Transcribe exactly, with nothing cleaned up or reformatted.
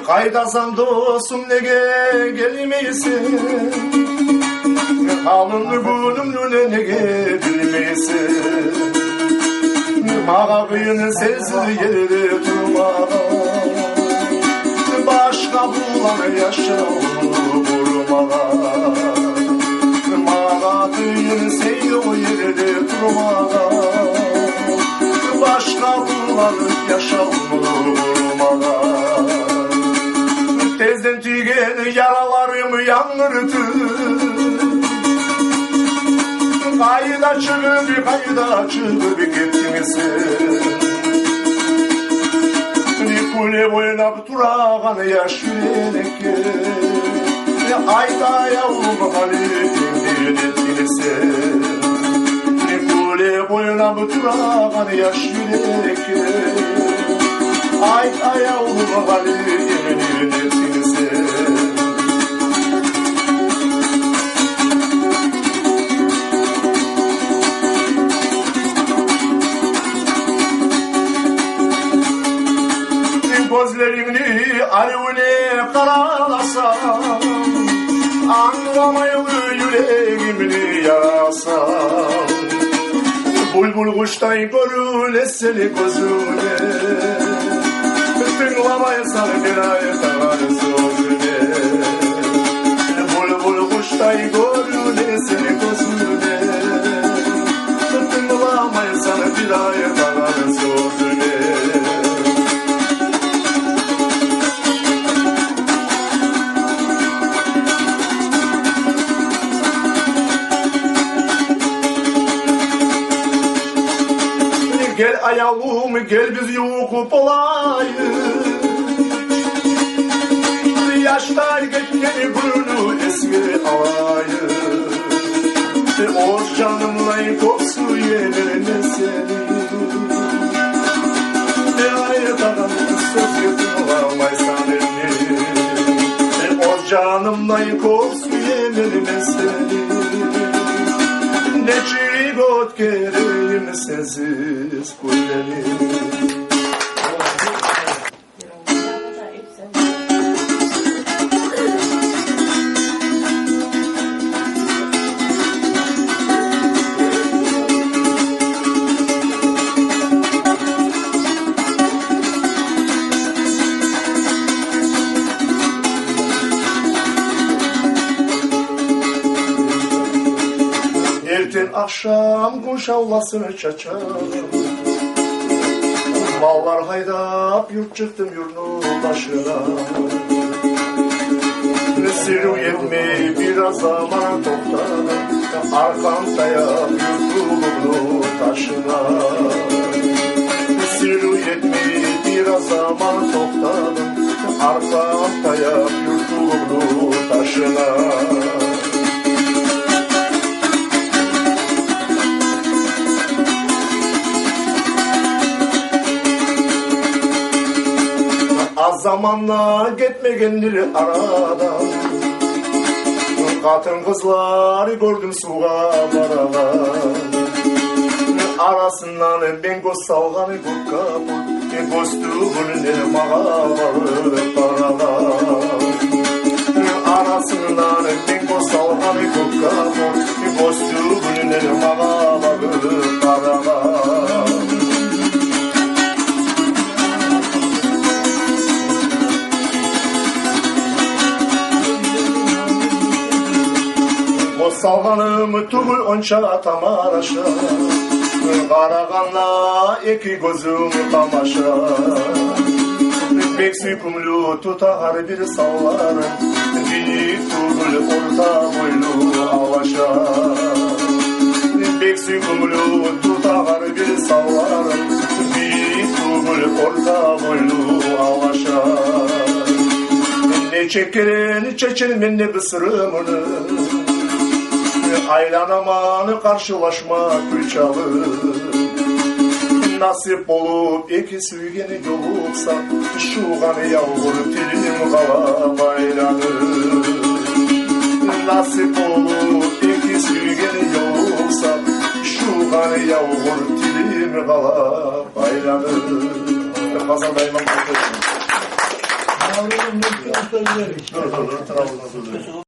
Къайдасан, досум, неге гелмейсен? Гьалымны, гюнюмню неге билмейсен? Магъа къыйын сенсиз ерде турмагъа, башгъа булан яшавну къурмагъа. Магъа къыйын сен ёкъ ерде турмагъа, башгъа булан яшавну къурмагъа. Тезден тийген яраларым янгыртып, къайда чыгъып, къайда чыгъып гетдинг сен? Кюлеп ойнап турагъан яш юрекге айт, аявлум, гьали энди нетдинг сен? Кюлеп ойнап турагъан яш юрекге айт, аявлум, гьали энди нетдинг сен? Гёзлерингни аривюне къарасам, англамайлы юрегимни ярасам. Булбул къушдай гёрюнесен гёзюмде, тынгламайсан бир айтагъан сёзюме. Булбул къушдай гёрюнесен гёзюмде, тынгламайсан бир айтагъан сёзюме. Гел, аявлум, гел, биз ювукъ болайыкъ. Яшдай гетген гюнню эсге алайыкъ. Оьз жанымдай кёп сюемен мен сени. Айтагъан сёзге тынгламайсан энни. Оьз жанымдай кёп сюемен мен сени. Нечик оьтгерейим сенсиз гюнлени? Эртен ахшам гюн шавласын чачагъан, маллар гьайдап, юрт чыкъдым юртну тышына. Сирив етмей бираз заман токътадым, аркъам таяп юртумну ташына. Сирив етмей бираз заман токътадым, аркъам таяп юртумну ташына. Аз заман да гетмегендир арадан, къатын-къызлар гёрдюм сувгъа барагъан. Арасындан мен гёз салгъан гёк капут, гёз тюбюнден магъа багъып къарагъан. Арасындан мен гёз салгъан гёк капут, гёз тюбюнден магъа багъып къарагъан. Гёз салгъаным тюгюл онча тамаша, къарагъанда эки гёзюм тамаша. Бек сюйкюмлю тута гьар бир санларын, бийик тюгюл орта бойлу алаша. Бек сюйкюмлю тута гьар бир санларын, бийик тюгюл орта бойлу алаша. Нече керен чечермен де бу сырымны, Айланаман къаршылашма кюй чалып. Насип болуп эки сюйген ёлукъса, шугъар явгъур тилим къалап айланып. Насип болуп эки сюйген ёлукъса, шугъар явгъур тилим къалап айланып. Къазанда имам. Дур, дур, дур, дур.